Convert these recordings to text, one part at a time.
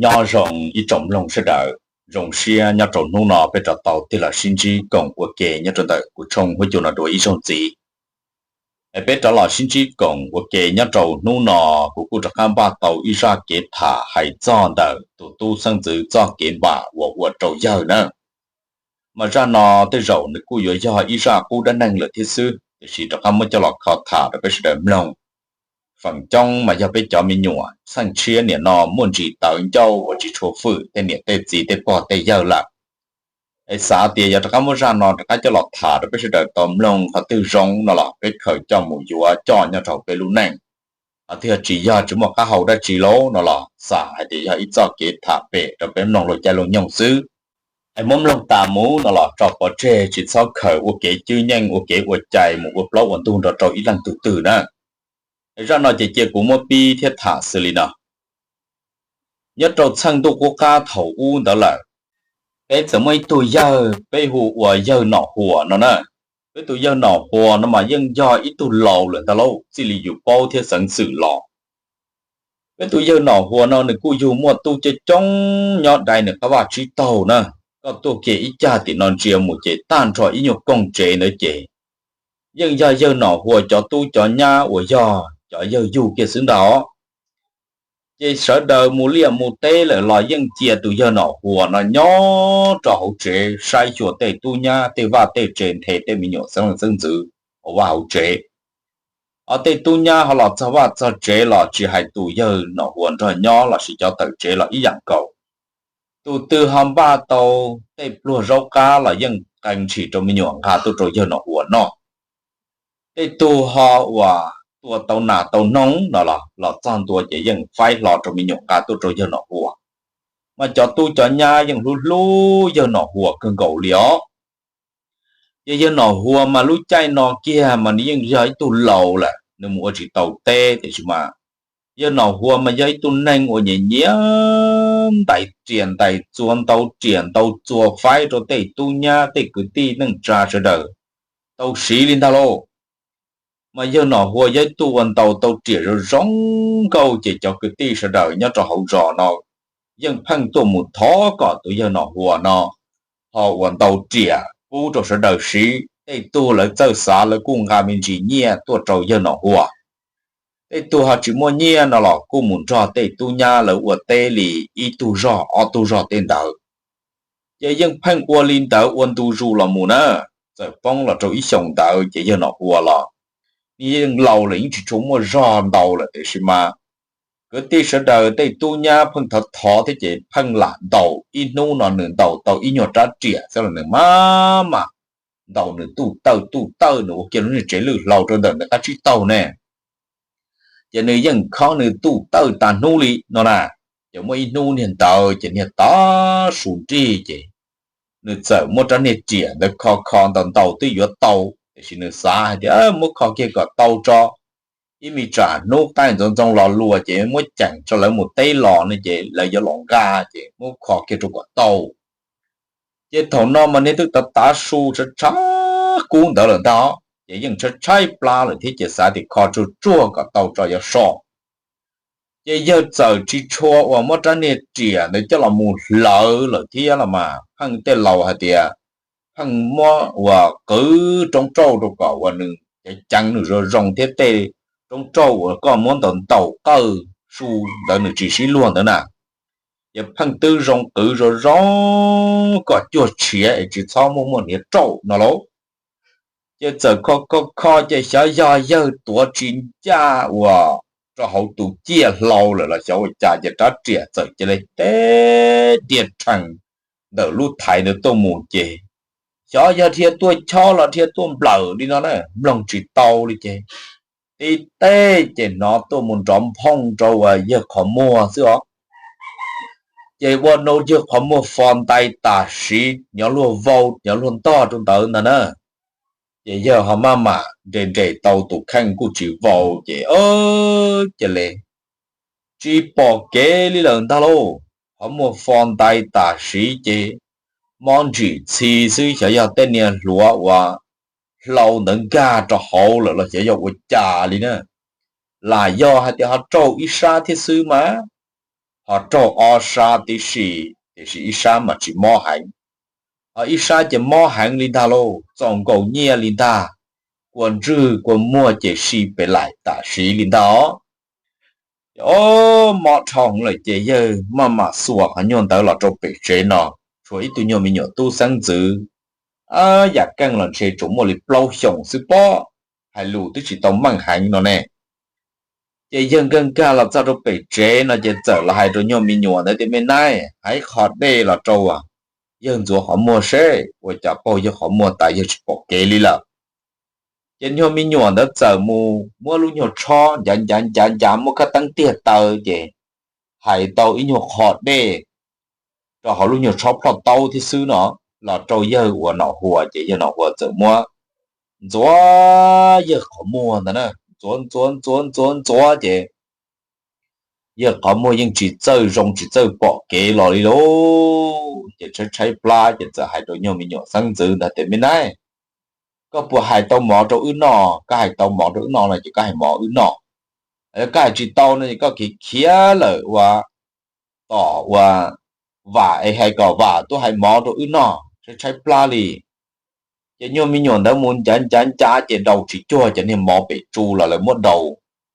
Nyob zoo ib tsoom mloog sawv daws, zoo siab nyob rau hnub no peb rov tau tig los sib ntsib koom ua ke nyob rau ntawm kuv tshooj huab cua no dua ib zaug ntxiv. Es peb rov los sib ntsib koom ua ke nyob rau hnub no, kuv kuj rov qab npaj tau ib zaj kev tham hais txog ntawm tus tub xeeb ntxwv txoj kev npam uas ua rau yawg na. Mas zaj no tej zaum nws kuj yuav yog ib zaj qub dab neeg lawm thiab xwb, tiam sis rov qab muab coj los kho tham rau peb sawv daws mloog. Feem coob mas yog peb cov me nyuam txheej tshiab niam no muaj ntsis tawv ncauj uas tsis tshua fwm tej niam tej txiv tej pog tej yawg lawm. Es xav tias yog rov qab muab zaj no rov qab coj los tham rau peb sawv daws tau mloog qhov twg zoo no los peb khaws coj mus yuav coj nyob rau peb lub neej. Qhov twg yog tsis yog tsis muaj qab hau dab tsi lauj no los xam hais tias yog ib txoj kev tham pem rau peb mloog luag caij luag nyoog xwb. Es muab mloog tas mus no los tso pov tseg, tsis txhob khaws ua kev cwj nyeej ua kev ua cai mus ua plaub ua ntug nrog rau ib leej tug twg na. Es zaj no ces cia kuv muab pib thiab tham xws li no. Nyob rau txheej ntuj qub qab thaum ub ntawd lawm, peb txawm muaj ib tug yawg peb hu ua yawg Nom Huas no na. Peb tus yawg Nom Huas no mas yeej yog ib tug laus lawm ntag lauj, txij li yus paub thiab xeev xwm los. Peb tus yawg Nom Huas no nws kuj yug muaj tub coob coob nyob dai nws qab vaj tsib taug na. Koj tuaj kiag ib cag tim no ntsia mus ces tag nrho ib nyuag koog tsev ntawd ces yeej yog yawg Nom Huas cov tub cov nyab uas yog cov yawg yug kiag xwb ntag os. Ces sawv daws mus liaj mus teb lawm los yeej cia tus yawg Nom Huas no nyob rau hauv tsev saib xyuas tej tub nyab tej vaj tej tse, nthe tej me nyuam xeeb leej xeeb ntxwv hauv vaj hauv tsev. Ho tej tub nyab ho los txog vaj txog tsev los tsis hais tus yawg Nom Huas nrog nyob los sis cov tawm tsev los ib yam nkaus. Tus twg ho npaj tau tej pluag zaub qab los yeej qee ntshis rau me nyuam nqa tuaj rau yawg Nom Huas noj. Tej tug ho uas tua tau nas tau noog no los los txog ntua ces yeej faib hlo rau me nyuam nqa tuaj rau yawg Nom Huas. Mas cov tub cov nyab yeej hlub hlub yawg Nom Huas kawg nkaus li os. Ces yawg Nom Huas mas lub caij no kiag mas nws yeej yog ib tug laus lawm, nws mus ua tsis tau teb, tiam sis mas yawg Nom Huas mas yog ib tug neeg uas nyiam nyiam ntais riam ntais txuas, ntau riam ntau txuas faib rau tej tub nyab tej kwv tij neej tsa sawv daws tau siv li ntag lauj. Mas yawg Nom Huas yog ib tug uas ntaus tau riam zoo zoo nkauj ces cov kwv tij sawv daws nyob rau hauv zos no yeej pheej tuaj mus thov kom tus yawg Nom Huas no ho uas ntaus riam pub rau sawv daws siv. Tej tug lawv txawj xav lawv kuj nqa me ntsis nyiaj tuaj rau yawg Nom Huas. Tej tug ho tsis muaj nyiaj no los kuj mus nrog tej tub nyab lawv ua teb li ib tug zog ob tug zog tej ntawd. Ces yeej pheej ua li ntawd ua ntu zus los mus na. Txawm poob los rau ib xyoos ntawd ces yawg Nom Huas los nws yeej laus lawm, yeej tsis tshua muaj zog ntau lawm, tiam sis mas kwv tij sawv daws tej tub nyab pheej thov thov thiab ces pheej lam ntaus. Ib hnub no nws ntaus tau ib nyuag rab riam xwb los nws maj mam ntaus nws tuj tawj tuj tawj, nws ua kiag lub niag tsev lwj hlau rau ntawm nws qab tsib taug ne. Ces nws yeej khob nws tuj tawj tas hnub li no na. Ces muaj ib hnub niag ntawd ces niag tav su nrig ces nws txawm muab rab niag riam ntawd kho kho ntaus ntaus twb yuav tau, tiam sis nws xav hais tias muab kho kiag kom tau tso, ib me tsam hnub qaij ntxoov ntxoo los luas ces muab ceem tso lawv mus teb los ne ces lawv yuav los nqa, ces muab kho kiag rau kom tau. Ces thaum no mas niag twb tav tav su tshaib tshaib kub ntawd lawm ntag, ces yeej tshaib tshaib plab lawm thiab ces xav tias kho tsuag tsuag kom tau tso yuav so. Ces yawg txawm tsis tshua uas muab rab niag riam ntawd coj los mus hlawv lawm thiab los mas pheej tej laus hais tias pheej muab uas qwv roob rauj rau kom uas nws ceev ceev nws zoo zoo thiab tej roob rauj uas koj muab ntaus ntaus qawj su ntawd nws tsis sib luag ntawd na. Ces pheej twb zoo qwv zoo zoo kom cuag tshiav es tsis txhob muaj muaj hniav rauj no lauj. Ces txawm kho kho kho ces xyov yog yawg tuav tsis ncaj uas rau hauv tus ciaj hlau lawm los xyov ua cas ces rab riam txawm cia li teb diaj rhees ntawm lub thaiv ntawd tuaj mus ces xyov yog dhia tuaj chob los dhia tuaj nplawm li no na, mloog tsis tau li ces tib teb ces hnov tuaj mus nrov nphooj rau uas yawg qhov muag xwb os. Ces ua rau yawg qhov muag fo ntais tam sim nyov luag vau nyov luag ntog rau ntawd ntag na. Ces yawg ho maj mam nres nres tau tus kheej kuj tsis vau ces cia li tsis pom kev li lawm ntag lauj. Qhov muag fo ntais tam sim ces mob ntsim txhi xwb, xyov yog tej niag hluav uas hlau ntawd nkag rau hauv lawm los xyov yog ua cas li na. Lam yog hais tias ho raug ib sab thiab xwb mas, ho raug ob sab tib si, tiam sis ib sab mas tsis mob heev, ho ib sab ces mob heev li ntag lauj, txaus nkaus nyiaj li ntag, kua ntswg kua muag ces si pes laim tam sim li ntag os. Ces mob dhau heev lawm ces yawg maj mam xuas qhov nyuag ntawd los rau pem tsev no, tshuav ib tug nyuag me nyuam tub xeeb ntxwv, yam keej los ntshe tsuas muaj li plaub xyoos xwb pob, hais lus twb tsis tau meej heev no ne. Ces yawg nkag nkag los txog rau pem tsev no ces txawm los hais rau nyuag me nyuam ntawd tias, Me nab, hais qho dej los rau yawg ntxuav qhov muag seb ua cas paug yawg qhov muag tas yawg tsis pom kev li lawm. Ces nyuag me nyuam ntawd txawm mus muab lub nyuag tshob ncav ncav ncav ncav muab khab teeb tiag taw ces hais tau ib nyuag qho dej rau hauv lub nyuag tshob plhoj taub thiab xwb no, los rau yawg uas Nom Huas ces yawg Nom Huas txawm muab ntxuav yawg qhov muag ntawd na, ntxuav ntxuav ntxuav ntxuav ntxuav ces yawg qhov muag yeej tsis txawj zoo tsis txawj pom kev los li lauj. Ces tshaib tshaib plab ces txawm hais rau nyuag me nyuam xeeb ntxwv ntawd tias, Me nab, koj puas hais tau mov rau wb noj? Koj hais tau mov rau wb noj no ces koj hais mov wb noj, koj hais tsis tau no ces koj khiav khiav lawm ua tom ua vam es hais kom vam tuaj hais mov rau wb noj, tshaib tshaib plab li. Ces nyuag me nyuam ntawd mus ncav ncav ncav ces daus tsis cuag cov niag mov pem tsu los lawv muab daus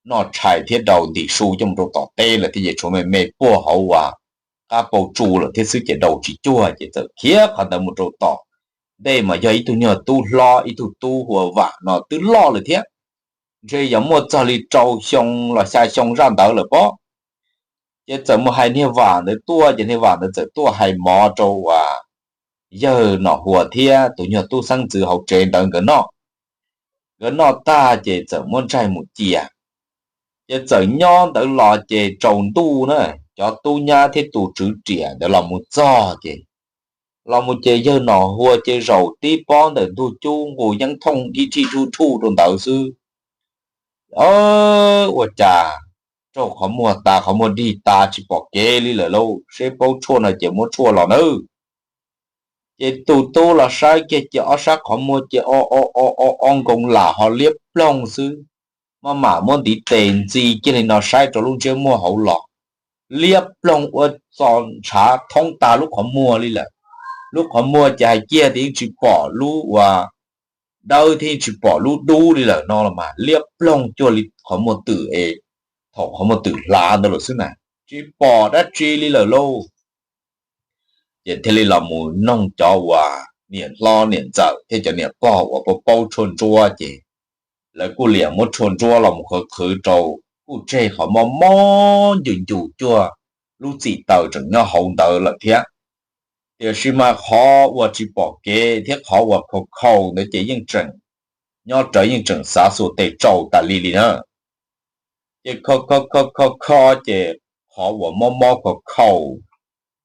noj tshais thiab daus ntim su coj mus rau tom teb lawm thiab ces tshuav me me puag hauv uas qab paus tsu lawm thiab xwb ces daus tsis cuag ces txawm khiav qhov ntawd mus rau tom ntej mas yog ib tug nyuag tub hlob ib tug tub hu ua Vam no twb loj lawm thiab, ntshe yog muaj txog li rau xyoo los xya xyoo zaj ntawd lawm pob. Ces txawm mus hais niag Vam ntawd tuaj ces niag Vam ntawd txawm tuaj hais mov rau uas yawg Nom Huas thiab tus nyuag tub xeeb ntxwv hauv tsev ntawd nkawd noj. Nkawd noj tag ces txawm muab ntsaig mus cia. Ces txawm nyob ntawd los ces tsaus ntuj na, cov tub nyab thiab tus tswv riam ntawd los mus txog ces, los mus ces yawg Nom Huas ces zaum tib pob ntawm ntug cub nqus yeeb thooj dib dij dhuj dhuj rau ntawd xwb. Ua cas raug qhov muag tas, qhov muag dig tas tsis pom kev li lawm lauj, seb paub tshuaj no ces muab tshuaj los nawb. Ces tus tub los saib kiag ces ob sab qhov muag ces o o o o nkoos lam ho liab ploog xwb. Maj mam muab ntiv tes ntxi kiag li no saib rau lub ntsiab muag hauv los, liab ploog ua txo ntshav thoob tag lub qhov muag li lawm. Lub qhov muag ces hais kiag tias yeej tsis pom lub uas dawb thiab yeej tsis pom lub dub li lawm no los mas liab ploog cuag li qhov muag twm es thaum qhov muag twm hlav ntawd lawm xwb na, tsis pom dab tsi li lawm lauj. Ces thiaj li los mus noog cov uas niam hlob niam ntxawm thiab cov niam pog uas paub paub tshuaj ntsuab ces lawv kuj liam muab tshuaj ntsuab los mus qhwv qhwv rau, kuj tseg qhov mob mob ncus ncus cuag lub txim taws tseem nyob hauv ntawd lawm thiab. Tiam sis mas qhov uas tsis pom kev thiab qhov uas khaus khaus ntawd ces yeej tseem nyob rawv, yeej tseem xav xuas tes tsau tas li li na. Ces kho kho kho kho kho ces qhov uas mob mob khaus khaus,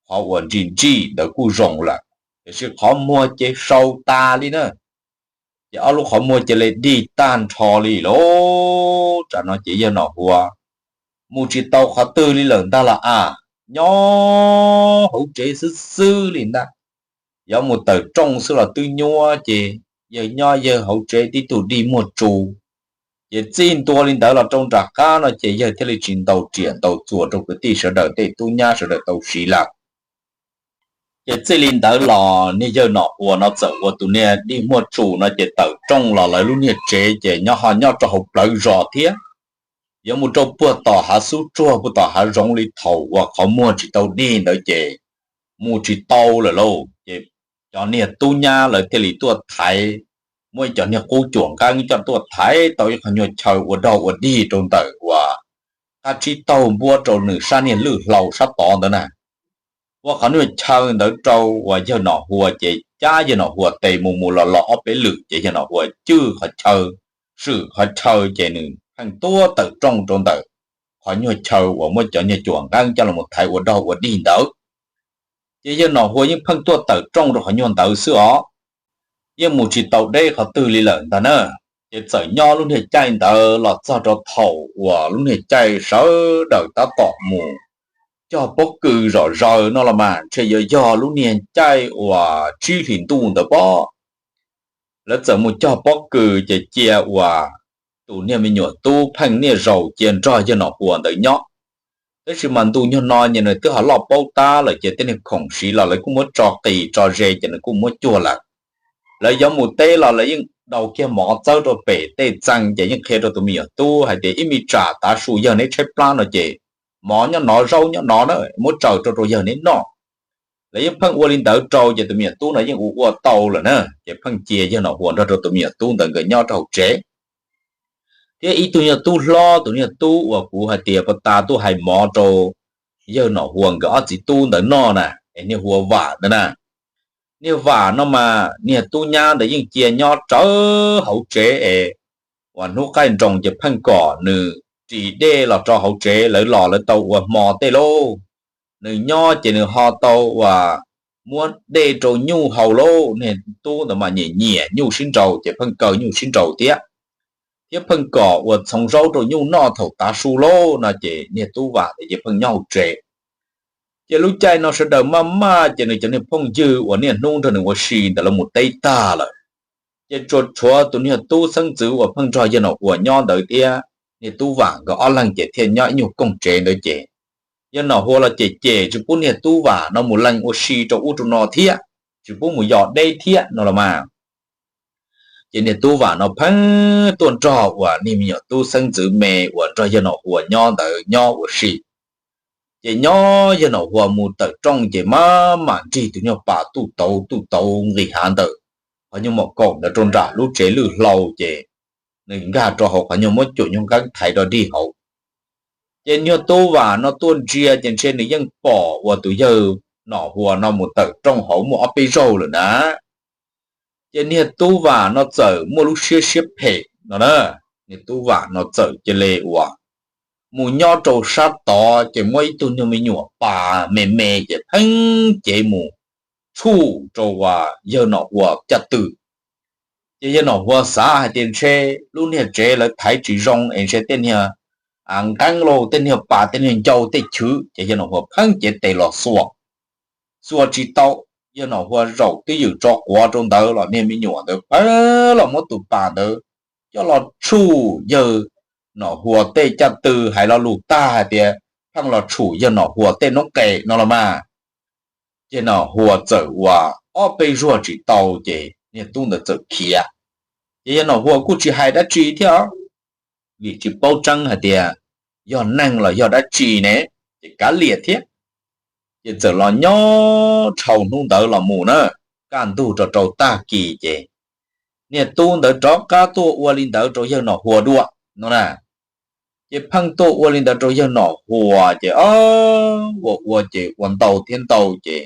qhov uas nrij nrij ntawd kuj zoo lawm, tiam sis qhov muag ces sau tas li na. Ces ob lub qhov muag ces li dig tag nrho li lauj. Tsam no ces yawg Nom Huas mus tsis tau qhov twg li lawm ntag los as, nyob hauv tsev xwb xwb li ntag. Yuav mus tawm rooj xwb los twb nyuab ces yawg nyob yawg hauv tsev tib tug dig muag tsu. Ces txij ntua li ntawd los rau nram qab no ces yawg thiaj li tsis ntaus riam ntaus txuas rau kwv tij sawv daws tej tub nyab sawv daws tau siv lawm. Ces txij li ntawd los niag yawg Nom Huas no txawm ua tus niag dig muag tsu no ces tawm rooj los lawv lub niag tsev ces nyob ho nyob rau hauv plawv zos thiab. Yuav mus rau puag tom hav xub tsuag puag tom hav zoov li thaum uas qhov muag tsis tau dig ntawd ces mus tsis tau lawm lauj. Ces cov niag tub nyab lawv thiaj li tuaj thaiv, muaj ib cov niag qub cuam nqeeb coj tuaj thaiv tau ib qho nyuag chaw ua dog ua dig rau ntawm uas qab tsib taug npuab rau nws sab niag lwj hlau sab tod ntawd na. Ua qhov nyuag chaw ntawd rau uas yawg Nom Huas ces cab yawg Nom Huas tes mus mus los los ob peb lwm ces yawg Nom Huas cwj qhov chaw, swm qhov chaw ces nws pheej tuaj tawm rooj rau ntawm qhov nyuag chaw uas muab cov nyuag cuam nqeeb coj los mus thaiv ua dog ua dig ntawd. Ces yawg Nom Huas yeej pheej tuaj tawm rooj rau qhov nyuag ntawd xwb os, yeej mus tsis tau deb qhov twg li lawm ntag na. Ces txawm nyob lub niag caij ntawd los txog rau thaum uas lub niag caij sawv daws tab tom mus cog pob kws zom zaws no los mas ntshe yuav yog lub niag caij uas tsib hlis ntuj ntawd pob. Lawv txawm mus cog pob kws ces cia uas tus niag me nyuam tub pheej niaj zaus cia nrog yawg Nom Huas ntawd nyob. Tab sis mas ntu nyuag no ces nws twb ho loj paub tab lawm ces tej niag khoom siv los lawv kuj muab tso qis tso ze ces nws kuj muab cuag lawm. Lawv yuav mus teb los lawv yeej daus kiag mov txawb rau pem tej txee ces yeej qhia rau tus me nyuam tub hais tias ib me tsam tav su yawg neb tshaib plab no ces mov nyob no zaub nyob no na, muab tsaws rau rau yawg neb noj. Lawv yeej pheej ua li ntawd rau ces tus me nyuam tub no yeej ua ua tau lawm na ces pheej cia yawg Nom Huas nrog rau tus me nyuam tub ntawd nkawd nyob rau hauv tsev. Thiab ib tug nyuag tub hlob, tus nyuag tub uas kuv hais tias puag ta tuaj hais mov rau yawg Nom Huas nkawd ob txiv tub ntawd noj na, es niag Huas Vam ntawd na. Niag Vam no mas niag tub nyab ntawd yeej cia nyob rawv hauv tsev es uas hnub qaij nroos ces pheej kom nws ris dej los rau hauv tsev, lawv los lawv tau ua hmo tej lauj. Nws nyob ces nws ho tau uas muab dej rau nyuj haus lauj. Niag tub ntawd mas nyiam nyiam nyuj sib nraus ces pheej kaw nyuj sib nraus thiab, thiab pheej kom ua txhoov zaub rau nyuj noj thaum tav su lauj no ces niag tub Vam ntawd ces pheej nyob hauv tsev. Ces lub caij no sawv daws maj maj ces nws cov niag phooj ywg uas niaj hnub nrog nws ua si ntawd lawv mus teb tag lawm. Ces tsuas tshuav tus niag tub xeeb ntxwv uas pheej nrog yawg Nom Huas nyob ntawd thiab niag tub Vam nkawd ob leeg ces thiaj nyob ib nyuag koog tsev ntawd ces yawg Nom Huas los cem cem tsis pub niag tub Vam no mus lees ua si rau ub rau no thiab, tsis pub mus yos deb thiab no los mas. Ces niag tub Vam no pheej tuaj nrog uas niag me nyuam tub xeeb ntxwv me uas nrog yawg Nom Huas nyob ntawd nyob ua si. Ces nyob yawg Nom Huas mus tawm rooj ces maj mam nrig tus nyuag pas tuj tauv tuj tauv nqis hav ntawm qhov nyuag mom kaum ntawd rau nram lub tsev lwj hlau ces nws nkag rau hauv qhov nyuag muab cuam nyuag nqeeb thaiv rau dig hauv. Ces niag tub Vam no tuaj ntsia ces ntshe nws yeej pom uas tus yawg Nom Huas no mus tawm rooj hauv muaj ob peb zaug lawm na. Ces niag tub Vam no txawm muaj lub siab siab phem no na, niag tub Vam no txawm cia li uas mus nyob rau sab tod ces muaj ib tug niag me nyuam pas me me ces pheej cev mus tshuj rau uas yawg Nom Huas caj tw. Ces yawg Nom Huas xav hais tias ntshe lub niag tsev lawv thaiv tsis zoo es ntshe tej niag nqeeb lauj, tej niag pas, tej niag ncau, tej chwv, ces yawg Nom Huas pheej cev tes los xuas, xuas tsis tau. Yawg Nom Huas zaum twj ywm tso quav rau ntawd los niag me nyuam ntawd pheej los muab tus pas ntawd coj los tshuj yawg Nom Huas tej caj tw, hais lo lus tag hais tias pheej los tshum yawg Nom Huas tej noob qes no los mas. Ces Nom Huas txawm ua ob peb zuag tsis tau ces niag tub ntawd txawm khiav. Ces yawg Nom Huas kuj tsis hais dab tsi thiab, vim tsis paub tseeb hais tias yog neeg los yog dab tsi ne, ces kav liam thiab. Ces txawm los nyob dhau hnub ntawd los mus na, kaj ntug rau rau tag kis ces niag tub ntawd rov qab tuaj ua li ntawd rau yawg Nom Huas dua no na. Ces pheej tuaj ua li ntawd rau yawg Nom Huas ces ua ua ces ua ntau thiab ntau ces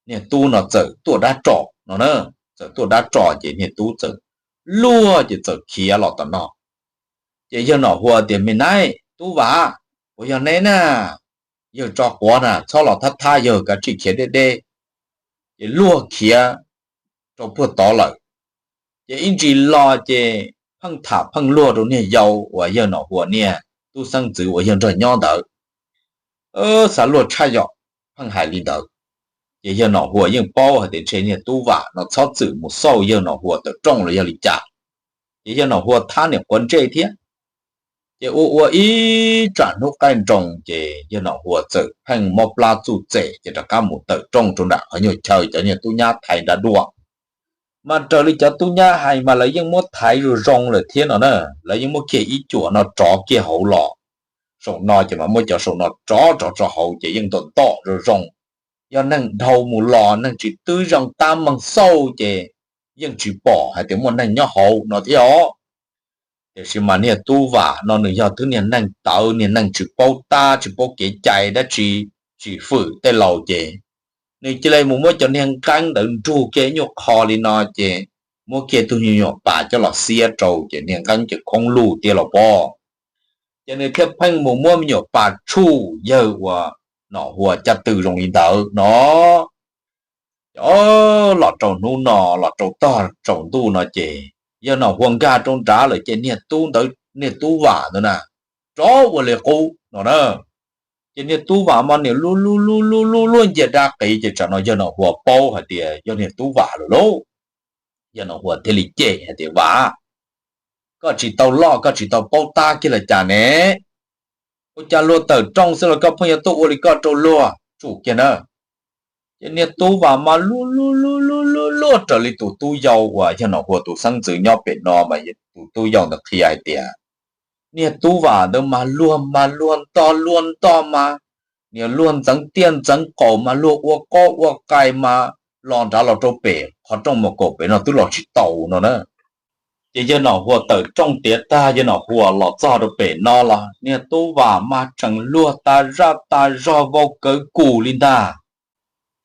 niag tub no txawm tuaj dab tso no na, txawm tuaj dab tso ces niag tub txawm luag ces txawm khiav los tom no. Ces yawg Nom Huas tias, Me nab, tub Vam, puas yog neb na? Yawg tso quav na, txhob los thab thab yawg, kav tsij khiav deb deb. Ces luag khiav rau puag tod lawm. Ces ib ntsis los ces pheej tham pheej luag rau niag yau uas yawg Nom Huas niag tub xeeb ntxwv uas yawg nrog nyob ntawd, xav luag tshaj yom, pheej hais li ntawd. Ces yawg Nom Huas yeej paub hais tias ntshe niag tub Vam no txhob txwm mus xauj yawg Nom Huas tawm rooj los yog li cas. Ces yawg Nom Huas thab niam quav ntsej thiab. Ces ua ua ib tsam hnub qaij nroos ces yawg Nom Huas txawm pheej mob plab txuj txem ces rov qab mus tawm rooj rau nram qhov nyuag chaw cov niag tub nyab thaiv nrad dua. Mas raws li cov tub nyab hais mas lawv yeej muab thaiv zoo zoo lawm thiab no na, lawv yeej muab kiag ib cuam no rov kiag hauv los. Saum no ces mas muab cov saum no rov rov rau hauv ces yeej ntom ntom zoo zoo. Yog neeg dhau mus los neeg tsis twb zoo tab meeg xauj ces yeej tsis pom hais tias muaj neeg nyob hauv no thiab os. Tiam sis mas niag tub Vam no nws yog twb niag neeg tawv, niag neeg tsis paub tab tsis paub kev cai dab tsi, tsis fwm tej laus ces nws cia li mus muab cov niag nqeeb ntawd nrug kiag ib nyuag qho li no ces muab kiag tug me nyuam pas coj los xiab rau ces niag nqeeb ces khoob lug tiag los pob. Ces nws thiaj pheej mus muab me nyuam pas tshuj yawg uas Nom Huas caj tw zoo li ntawd no. Ces los rau hnub no, los rau tog tsaus ntuj no ces yawg Nom Huas nkag rau nrad lawm ces niag tub ntawd, niag tub Vam ntawd na, rov ua li qub no na. Ces niag tub Vam mas niam lub lub lub lub lub luaj ncia dab qiv ces tsam no yawg Nom Huas paub hais tias yog niag tub Vam lawm lauj. Yawg Nom Huas thiaj li cem hais tias, Vam, koj tsis tau loj koj tsis tau paub tab kiag los cas ne? Ua cas luag tawm rooj xwb los koj pheej yuav tuaj ua li koj rau luag tsum kiag na. Ces niag tub Vam mas luag luag luag luag luag raws li tus tub yau uas yawg Nom Hua tus xeeb ntxwv nyob pem no mas tus tub yau ntawd qhia hais tias niag tub Vam ntawd mas luag mas luag ntog luag ntog mas niag luag ntxeev tiaj ntxeev qaum mas luag ua qob ua qais mas los nrad los rau pem qhov rooj mos kaum pem no twb los tsis tau no na. Ces yawg Nom Hua tawm rooj tiav tag yawg Nom Hua los txog rau pem no los niag tub Vam mas tseem luag tas zaj tas zog vau kawv kus li ntag.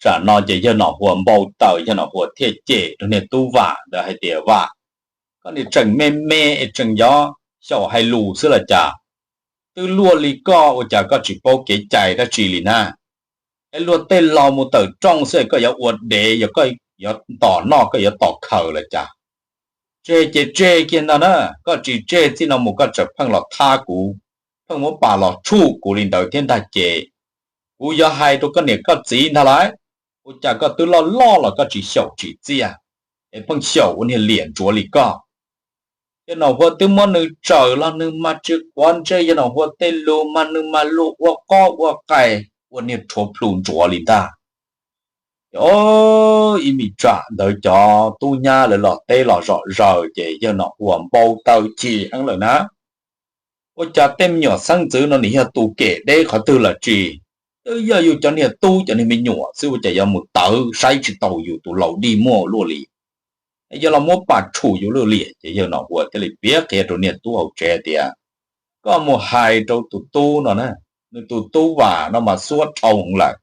Tsam no ces yawg Nom Hua npau taws yawg Nom Hua thiaj cem rau niag tub Vam ntawd hais tias Vam, koj niag tseem me me es tseem yuav xyaum hais lus xwb los cas? Twb luaj li koj ua cas koj tsis paub kev cai dab tsi li na? Es luag tej laus mus tawm rooj xwb koj yuav ua dev, yuav tos noj koj yuav tos khaws los cas? Tseg ces tseg kiag ntag na, koj tsis tseg txij no mus koj tseem pheej los thab kuv, pheej muab pas los tshuj kuv li ntawd thiab ntag ces kuv yuav hais rau koj niam koj txiv ntag lauj. Ua cas koj twb loj loj los koj tsis xyaum tsis txiaj, es pheej xyaum ua niag liam ntsuav li koj? Yawg Nom Hua twb muab nws tsaws los nws mas tsis quav ntsej yawg Nom Hua tej lus mas nws mas luag ua qob ua qais ua niag rhuav plhu ntsuav li ntag. Ces ib me tsam ntawd cov tub nyab lawv los teb los zom zaws ces yawg Nom Hua npau taws chim heev lawm na. Ua cas tej me nyuam xeeb ntxwv no nws yog tus kem deb qhov twg los tsis, twb yog yus cov niag tub cov niag me nyuam xwb ua cas yuav mus tawv saib tsis taus yus tus laus dig muag luaj li, yuav los muab pas tshum yus luaj li. Ces yawg Nom Hua thiaj li piav qhia rau niag tub hauv tsev tias koj mus hais rau tus tub no na, nws tus tub Vam no mas xuab dhau heev lawm.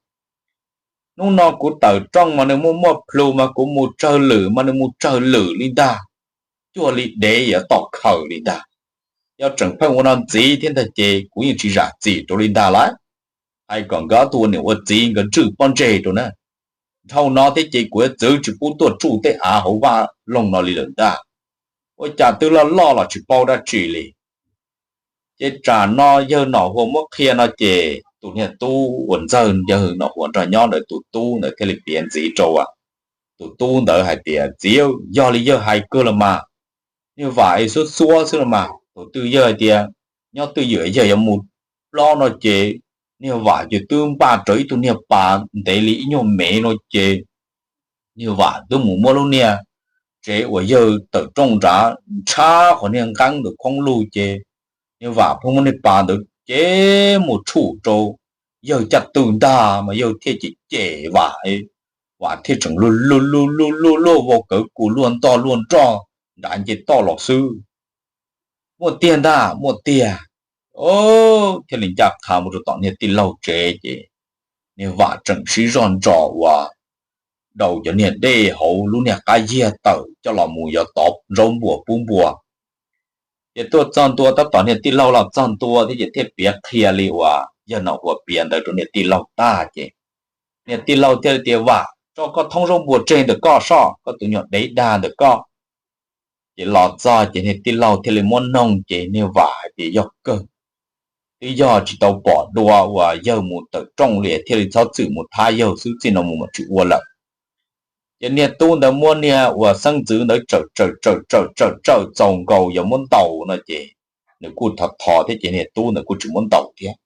Hnub no kuv tawm rooj mas nws muaj muaj plhu mas kuv mus tsawg lwm mas nws mus tsawg lwm li ntag, cuag li dev yuav tom khaws li ntag. Yog tseem pheej ua no ntxiv thiab ntag ces kuv yeej tsis zam txim rau li ntag lauj. Hais kom nkawd ob tug ua niam ua txiv nkawd ntswj pob ntseg rau na. Dhau no thiab ces kuv yuav txwv tsis pub tuaj tsuj tej av hauv vaj loog no li lawm ntag. Ua cas twb loj loj los tsis paub dab tsi li. Ces tsam no yawg Nom Hua muab qhia no ces tus niag tub uas ntxawg yawg Nom Hua nrog nyob ntawd tus tub ntawd thiaj li piav ntxiv rau tus tub ntawd hais tias txiv, yog li yawg hais kawg los mas, niag Vam xuab xuab xwb los mas, thaum twg yawg hais tias nyob twj ywm yawg yuav mus plob no ces niag Vam ces twb npaj rawv ib tug niag pas ntev li ib nyuag mev no ces niag Vam twb mus muab lub niag tsev uas yawg tawm rooj nrad ntshab qhov niag nqeeb ntawd khoob lug ces niag Vam pheej muab niag pas ntawd cev mus tshum rau yawg caj tw ntag mas yawg thiaj cem cem Vam, Vam thiaj tseem luag luag luag luag luag vau kawv kus luag ntog luag nrog nrad nce toj los xwb. Muaj tiag ntag, muaj tiag. Thiaj li ncaj qha mus rau tom niag tij laug tsev ces niag Vam tseem sib zog ntsos uas daus cov niag dej hauv lub niag qab yiag tawm coj los mus yuav tov zaub npua pub npua. Ces tuaj txog ntua tab tom niag tij laug los txog ntua thiab ces thiaj piav qhia li uas yawg Nom Hua piav ntawd rau niag tij laug tag ces niag tij laug thiaj li tias Vam, tso koj thoob zaub npua tseg ntawm koj soj, koj tus nyuam dev dag ntawm koj. Ces los txog ces niag tij laug thiaj li muab noog ces niag Vam hais tias yog kawg, twb yog tsis tau pom dua uas yawg mus tawm rooj li thiaj li txhob txwm mus thab yawg xwb, txij no mus mam tsis ua lawm. Ces niag tub ntawd muab niag uas xeeb ntxwv ntawd tsawm tsawm tsawm tsawm tsawm tsawm txaus nkaus yuav muab ntaus no ces nws kuj thov thov thiab ces niag tub ntawd kuj tsis muab ntaus thiab.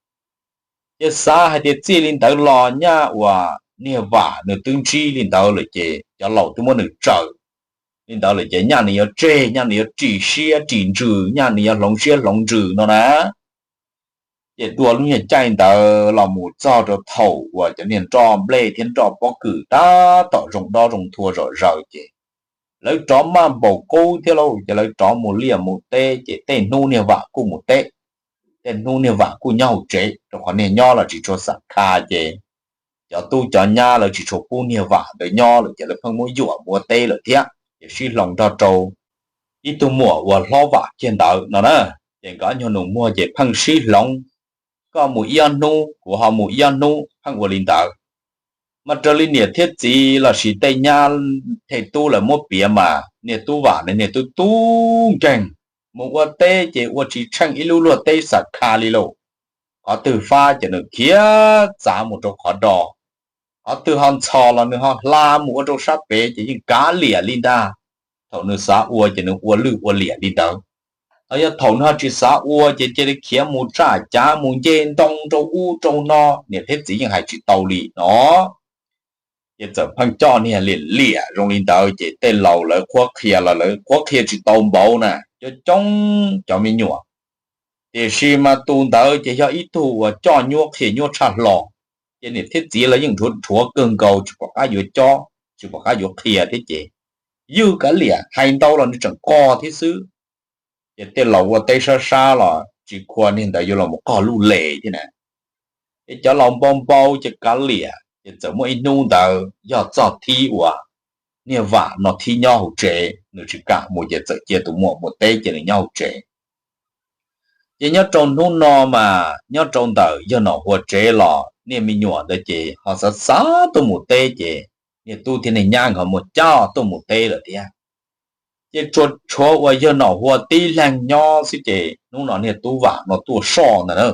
Ces xav hais tias txij li ntawd los nyaj uas niag Vam nws twb ntsib li ntawd lawm ces cov laus twb muab nws tsawm li ntawd lawm ces nyaj nws yuav tseg, nyaj nws yuav ris siab ris ntsws, nyaj nws yuav hloov siab hloov ntsws no na. Ces dua lub nyuag caij ntawd los mus txog rau thaum uas cov niag nroj nplej thiab nroj pob kws tab tom zoo dob zoo thua zom zaws ces lawv rov maj npaum qub thiab lauj, ces lawv rov mus liaj mus teb ces tej hnub niag Vam kuj mus teb, tej hnub niag Vam kuj nyob hauv tsev rau qhov niag nyob los tsis tshua xam kha ces cov tub cov nyab lawv tsis tshua pub niag Vam ntawd nyob lawm ces lawv pheej muab yuam mus ua teb lawm thiab ces sib hloov nrog rau ib tug muam uas hlob Vam kiag ntawd no na. Ces nkawd ob nyuag nus muag ces pheej sib hloov, koj mus ib ob hnub kuv ho mus ib ob hnub pheej ua li ntawd. Mas raws li niam thiab txiv lossis tej nyab tej tub lawv muab piav mas niag tub Vam no niag tub tub nkeeg, mus ua teb ces ua tsis tsheej ib lub luag teb xam kha li lauj. Qhov twg fab ces nws khiav txav mus rau qhov do, qhov twg ho ntxhov los nws ho hla mus ua rau sab pem ces yeej kav liam li ntag. Thaum nws xav ua ces nws ua lwj ua liam li ntawd. Yog thaum nws ho tsis xav ua ces cia li khiav mus tsaj cav mus nce ntoo rau ub rau no, niam thiab txiv yeej hais tsis tau li no. Ces txawm pheej coj niag liam liam zoo li ntawd ces tej laus lawv qhuab qhia los lawv qhuab qhia tsis tau npaum na, coob coob cov me nyuam. Tiam sis mas tus ntawd ces yog ib tug uas coj nyuaj qhia nyuaj tshaj hlo, ces niam thiab txiv los yeej nrhuav nrhuav kawg nkaus tsis pom qab yuav cob tsis pom qab yuav qhia thiab ces ywj kav liam hais ntau los nws tseem qog thiab xwb. Ces tej laus ua teb sab sab los tsis khuam niag ntawd yuav los mus qog luj les thiab na. Ces cov laus npau npau ces kav liam ces txawm muaj ib hnub ntawd yog txog thib uas niag Vam no thib nyob hauv tsev, nws tsis kam mus ces txawm cia tus muam mus teb ces nws nyob hauv tsev. Ces nyob rau hnub no mas nyob rau ntawm yawg Nom Hua tsev los niag me nyuam ntawd ces ho xav xav tuaj mus teb ces niag tub thiab niag nyab nkawd ho muaj cab tuaj mus teb lawm thiab. Ces tsuas tshuav uas yawg Nom Hua tib leeg nyob xwb ces hnub no niag tub Vam no tuaj soj ntag na.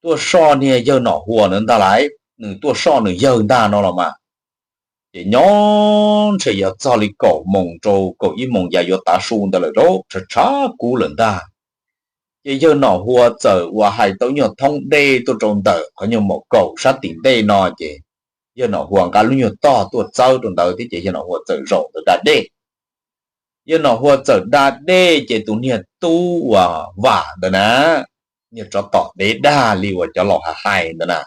Tuaj soj niag yawg Nom Hua ntawd ntag lauj, nws tuaj soj nws yawg ntag no los mas. Ces nyob ntshe yuav txog li kaum moos rau kaum ib moos yam yuav tav su ntawd lawm rau tshav tshav kub lawm ntag. Ces yawg Nom Hua txawm uas hais tau nyuag thoob dej tuaj rau ntawm qhov nyuag maum kaum sab tim ntej no ces yawg Nom Hua nqa lub nyuag tog tuaj txawb rau ntawd thiab ces yawg Nom Hua txawm zaum ntawd da dej. Yawg Nom Hua txawm da dej ces tus niag tub uas Vam ntawd na, niag tsov tom dev dag li uas cov laus hais hais ntawd na,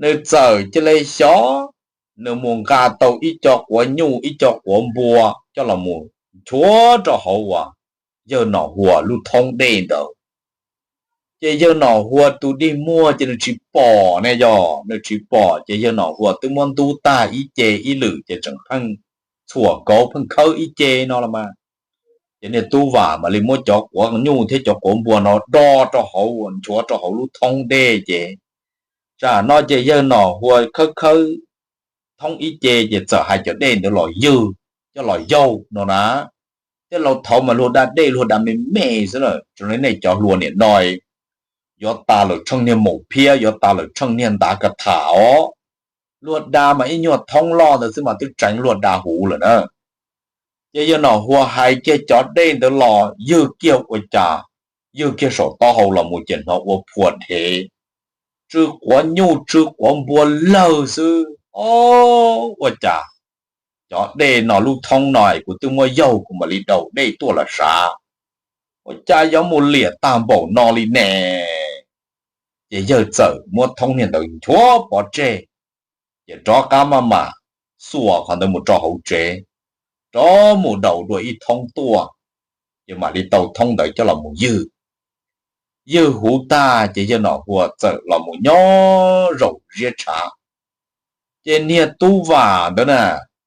nws txawm cia li xyov, nws mus nqa tau ib co quav nyuj ib co quav npua coj los mus nchuav rau hauv uas yawg Nom Hua lub thoob dej ntawd. Ces yawg Nom Hua tus dig muag ces nws tsis pom ne, yog nws tsis pom ces yawg Nom Hua twb muab ntub tag ib ce ib lwm ces tseem pheej txhuam kauv pheej khawb ib ce no los mas. Ces niag tub Vam mam li muab cov quav nyuj thiab cov quav npua no do rau hauv, nchuav rau hauv lub thoob dej ces tsam no ces yawg Nom Hua khawb khawb thoob ib ce ces txawm hais cov dej ntawd los ywg, coj los yaug no na. Tej laus thaud mas luag da dej luag da me me xwb na, tsis li nej cov hluas niam no yuav tas lawm tsheej niag maum phiab, yuav tas lawm tsheej niag ntav ka tham os. Luag da mas ib nyuag thoob loj ntawd xwb mas twb tseev luag da huv lawm na. Ces yawg Nom Hua hais kiag cov dej ntawd los ywg kiag ua cas, ywg kiag saum taub hau los mus ces hnov ua phua dhev, tsw quav nyuj tsw quav npua lawg xwb. O, ua cas cov dej no lub thoob no kuv twb muab yaug kuv mam li daus dej tuaj los sav, ua cas yuav mus liam tag npaum no li ne? Ces yawg txawm muab thoob niag ntawd nchuav pov tseg, ces rov qab maj mam xuas qhov ntawd mus rau hauv tsev, rov mus daus dua ib thoob tuaj, ces mam li tau thoob ntawd coj los mus ywg. Ywg huv tag ces yawg Nom Hua txawm los mus nyob zaum ziab tshav. Ces niag tub Vam ntawd na,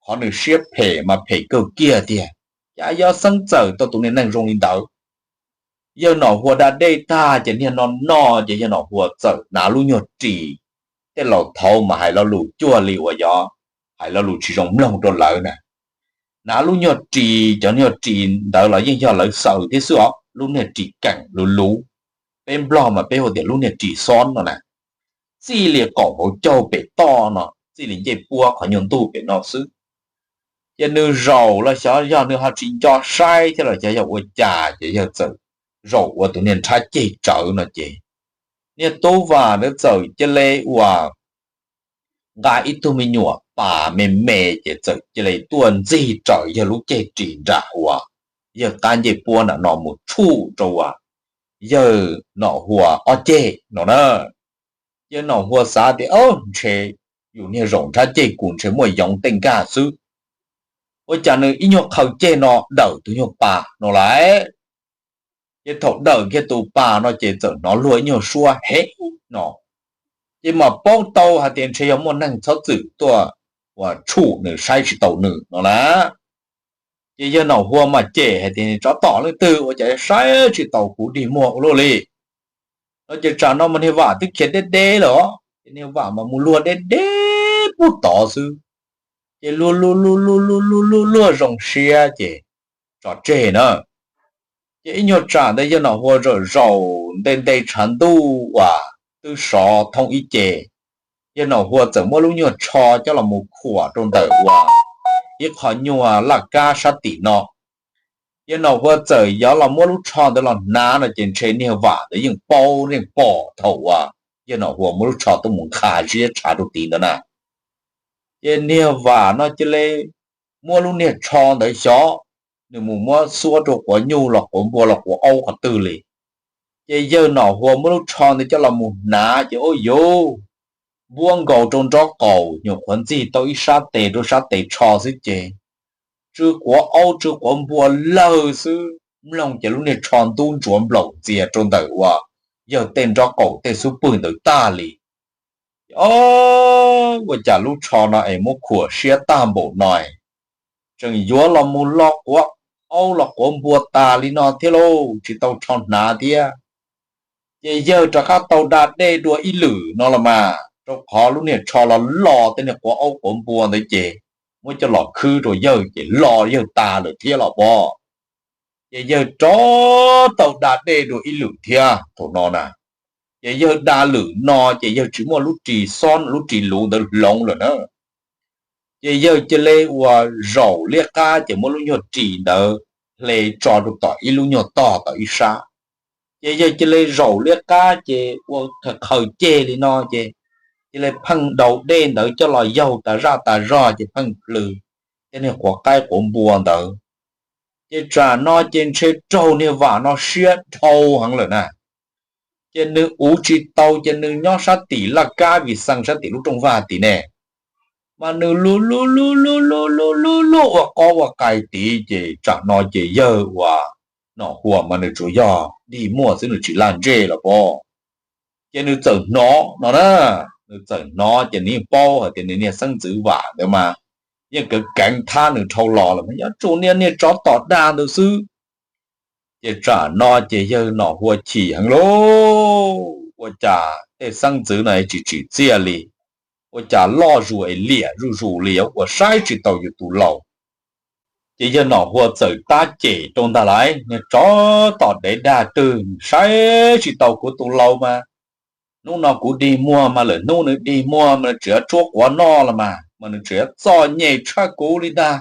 qhov nws siab phem mas phem kawg kiag tiag, cas yuav xeeb txawm tau tus niag neeg zoo li ntawd. Yawg Nom Hua da dej tag ces niag no no ces yawg Nom Hua txawm hnav lub nyuag ris. Tej laus thaud mas hais lo lus cuag li uas yog hais lo lus tsis zoo mloog rau lawv na. Hnav lub nyuag ris, cov nyuag ris ntawd los yeej yog lawv xaws thiab xwb os, lub niag ris keem luv luv. Peb Nplog mas peb hu tias lub niag ris xob no na. Txij li qaum hauv caug pem toj no, txij li ncej puab qhov nyuag ntuj pem no xwb. Ces nws zaum los xyov yog nws ho tsis nco saib thiab los xyov yog ua cas ces yawg txawm zaum ua tus niag nrhab ceg tsawv no ces niag tub Vam ntawd txawm cia li uas nqa ib tug me nyuam pas me me ces txawm cia li tuaj ntxig raws yawg lub ceg ris nram uas yawg qab ncej puab nram no mus tshuj rau uas yawg Nom Hua ob ceg no na. Yawg Nom Hua xav tias, o, ntshe yus niag zaum nrhab ceg kuv ntshe muaj yoov tej nkag xwb, ua cas nws ib nyuag qhaw ceg no dawm tus nyuag pas no lawm. Ces thaum dawm kiag tus pas no ces txawm hnov luag ib nyuag suab hev no. Ces mam paub tau hais tias ntshe yog muaj neeg txhob txwm tuaj uas tshum nws saib tsis taus nws no na. Ces yawg Nom Hua mas cem hais tias, tsov tom leej twg ua cas saib tsis taus kuv dig muag ua luaj li no. Ces tsam no mas niag Vam twb khiav deb deb lawm os, ces niag Vam mas mus luag deb deb pub tod xwb. Ces luag luag luag luag luag luag luag zoo siab ces tso tseg na. Ces ib nyuag tsam ntawd yawg Nom Hua zaum zaum nte nte tshav ntuj uas twb sov thoob ib ce, yawg Nom Hua txawm muab lub nyuag tsho coj los mus khuam rau ntawm uas ib qho nyuag laj kab sab tim no. Yawg Nom Huas txawm yuav los muab lub tsho ntawd los hnav no ces ntshe niag Vam ntawd yeej paub yeej pom thaum uas yawg Nom Huas muab lub tsho tuaj mus nqha ziab tshav rau tid ntawd na. Ces niag Vam no cia li muab lub niag tsho ntawd xyov nws mus muab xuab rau quav nyuj los quav npua los quav aub qhov twg li. Ces yawg Nom Huas muab lub tsho ntawd coj los mus hnav ces ua yuv, npuab nkaus rau nraub qaum nyuam qhuav ntxig tau ib sab tes rau sab tes tsho xwb ces tsw quav aub tsw quav npua lawg xwb, mloog ces lub niag tsho ntub ntsuav nplaum ntxias rau ntawm uas yawg tej nraub qaum tej xub pwg ntawd tag li. Ces o, ua cas lub tsho no es muab khuam siab tag npaum no, tseem yuav los mus lo quav aub los quav npua tas li no thiab lauj, tsis tau rho hnav thiab. Ces yawg rov qab tau da dej dua ib lwm no los mas, rau qhov lub niag tsho los lo tej niag quav aub quav npua ntawd ces muab coj los khwb rau yawg ces lo yawg tas lawm thiab los pob. Ces yawg rov tau da dej dua ib lwm thiab thaum no na. Ces yawg da lwm no ces yawg tsis muaj lub ris xob lub ris luv ntawd hloov lawm na. Ces yawg cia li ua zaum liab qab ces muab lub nyuag ris ntawd hle tso rau tom ib lub nyuag tog tom ib sab. Ces yawg cia li zaum liab qab ces ua khaws ceg li no ces cia li pheej daus dej ntawd coj los yaug tas zaj tas zog ces pheej plhws tej niag quav qaib quav npua ntawd. Ces tsam no ces ntshe raug niag Vam no siab dhau heev lawm na. Ces nws uv tsis tau ces nws nyob sab tim laj kab vim xees sab tim lub rooj vag tim ne, mas nws luj luj luj luj luj luj luj ua qob ua qais tid ces tsam no ces yawg uas Nom Huas mas nws tsuas yog dig muag xwb nws tsis laj ntsej los pob. Ces nws txawm hnov no na, nws txawm hnov ces nws yeej paub hais tias nws niag xeeb ntxwv Vam ntawd mas yeej keev keev thab nws dhau los lawm mas yuav tsum niag niag tsov tom dag ntawd xwb. Ces tsam no ces yawg Nom Huas chim heev lauj, ua cas tej xeeb ntxwv no tsis tsim txiaj li, ua cas loj zus es liam zuj zus li, ua saib tsis taus yus tus laus. Ces yawg Nom Huas txawm tab cem rau ntag lauj, niag tsov tom dev dag twg, saib tsis taus kuv tus laus mas. Hnub no kuv dig muag mas lwm hnub nws dig muag mas nws tseem yuav tshuab quav noj los mas, mas nws tseem yuav txom nyem tshaj kuv li ntag.